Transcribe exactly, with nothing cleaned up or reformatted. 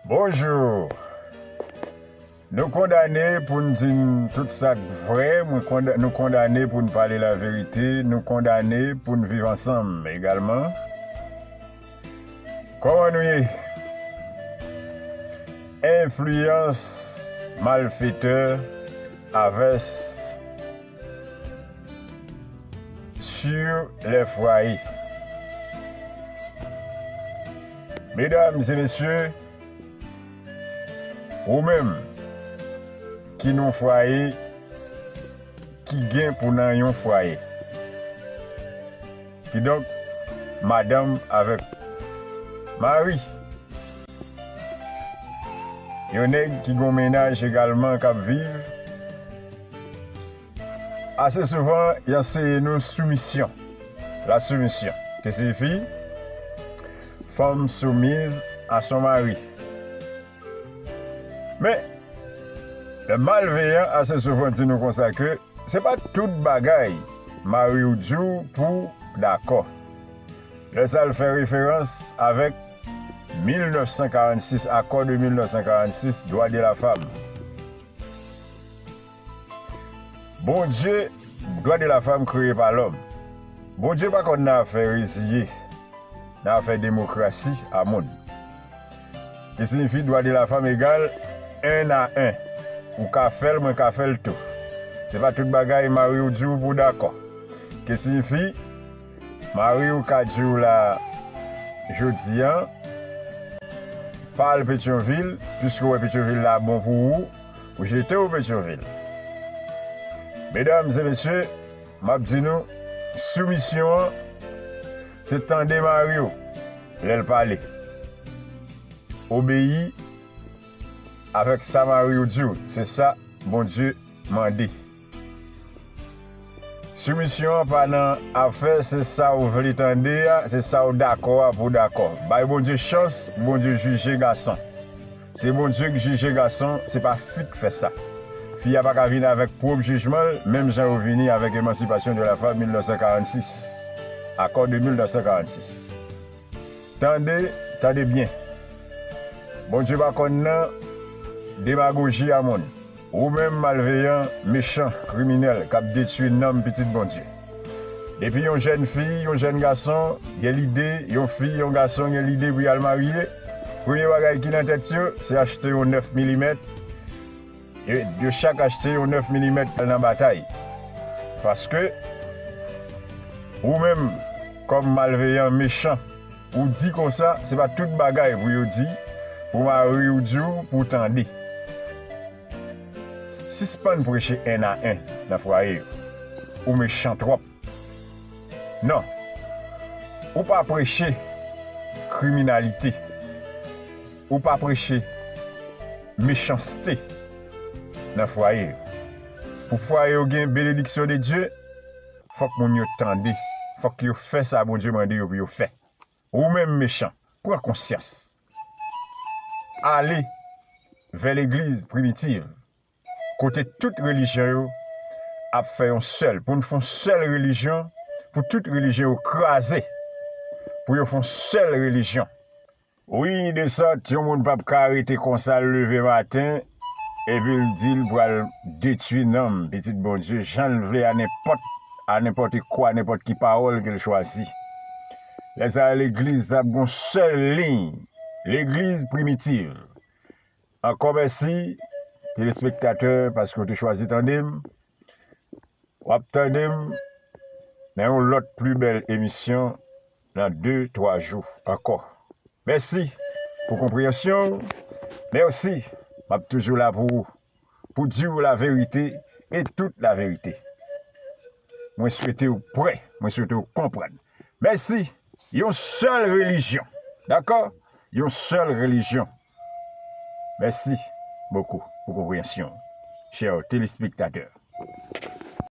Bonjou. Nou kondane pou n di n tout sa k vrè, mwen konda-, nou kondane pou n pale laverite, nou kondane pou n viv ansanm egalman. Kòman nou ye? Enfliyans malfetè avès sur les foyers. Medam e mesye, ou menm ki nan fwaye, ki gen pou nan yon fwaye. Kidonk, madanm avèk mari. Yon nèg ki gon mennaj egalman k ap viv. Ase souvan, y anseye nou soumisyon. La soumission, ki siyifi femme soumise à son mari. Men, lè malveyan ase souvan di nou konsa ke se pa tout bagay mari w di w pou w dakò. Lè sa l fè referans avèk mil nèf san karannsis, accord de mil nèf san karannsis, droit de la femme. Bondye, droit de la femme créé par l'homme. Bondye pa konn nan afè reziye, nan afè demokrasi a moun. Ki siyifi droit de la femme égal un à un. Ou ka fè l, mwen ka fè l tou. Se pa tout bagay mari w di w pou w dakò. Ki siyifi mari w ka di w la, jodi a, pa al Petyonvil, piske w wè Petyonvil la bon pou ou, ou jete w Petyonvil. Medam e mesye, m ap di nou, soumisyon an, se tande mari w lè l pale. Obeyi avèk sa mari w di w, se sa Bondye mande. Soumisyon an pa nan afè se sa w vle tande a, se sa w dakò a pou w dakò. Bay Bondye chans, Bondye jije gason. Se Bondye k jije gason, se pa fi k fè sa. Fi a pa ka vin avèk pwòp jijman l, menm jan yo vini avèk Emancipation de la Femme mil nèf san karannsis, Accord de mil nèf san karannsis. Tande, tande byen. Bondye pa konn nan demagoji a moun. Ou menm malveyan, mechan, kriminèl k ap detwi nanm pitit Bondye. Depi yon jèn fi, yon jèn gason gen lide, yon fi, yon gason gen lide pou y al marye, premye bagay ki nan tèt yo, se achte yon nèf milimèt. Yo, yo chak achte yon nèf milimèt al nan batay. Paske, ou menm, kòm malveyan, mechan, ou di konsa, se pa tout bagay pou yo di, pou mari w di w, pou w tande. Sispann preche en a en nan fwaye yo. Ou mechan twòp. Non. Ou pa preche kriminalite. Ou pa preche mechanste nan fwaye yo. Pou fwaye yo gen benediksyon de Dye, fòk moun yo tande. Fòk yo fè sa Bondye mande yo pou yo fè. Ou menm mechan, pran konsyans. Ale vè legliz primitiv, kote tout relijyon yo ap fè yon sèl, pou n fè yon sèl relijyon, pou tout relijyon yo kraze, pou yo fè yon sèl relijyon. Wi, de sòt, yon moun p ap ka rete konsa, l leve maten, epi l di l pral detwi nanm pitit Bondye, jan l vle, a nenpòt, a nenpòt kwa, nenpòt ki pawòl ke l chwazi. Lè sa a, legliz ap gon sèl liy, legliz primitiv. Ankò mèsi, telespektatè, paske w te chwazi tande m. W ap tande m nan yon lòt pli bèl emisyon nan de, twa jou ankò. Mèsi pou konpreyansyon w. Mèsi, m ap toujou la pou ou, pou di w laverite e tout laverite. Mwen swete w prè, mwen swete w konprann. Mèsi. Yon sèl relijyon. Dakò? Yon sèl relijyon. Mèsi bokou pou konpreyansyon w, chè telespektatè.